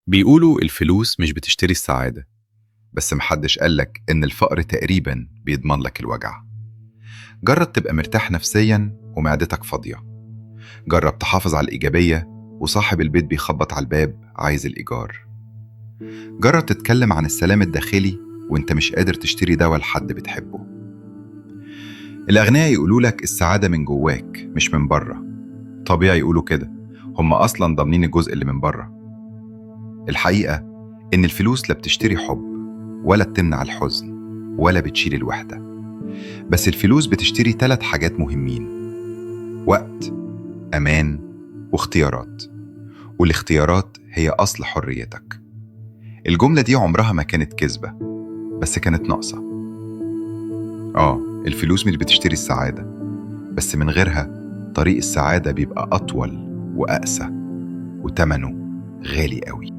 بيقولوا الفلوس مش بتشتري السعادة، بس محدش قالك إن الفقر تقريبا بيضمن لك الوجع. جرب تبقى مرتاح نفسيا ومعدتك فاضية. جرب تحافظ على الإيجابية وصاحب البيت بيخبط على الباب عايز الإيجار. جرب تتكلم عن السلام الداخلي وانت مش قادر تشتري دواء لحد بتحبه. الأغنياء يقولوا لك السعادة من جواك مش من بره. طبيعي يقولوا كده، هم أصلا ضامنين الجزء اللي من بره. الحقيقة إن الفلوس لا بتشتري حب ولا بتمنع الحزن ولا بتشيل الوحدة، بس الفلوس بتشتري 3 حاجات مهمين: وقت، أمان، واختيارات. والاختيارات هي أصل حريتك. الجملة دي عمرها ما كانت كذبة، بس كانت ناقصة. الفلوس مش بتشتري السعادة، بس من غيرها طريق السعادة بيبقى أطول وأقسى وتمنه غالي قوي.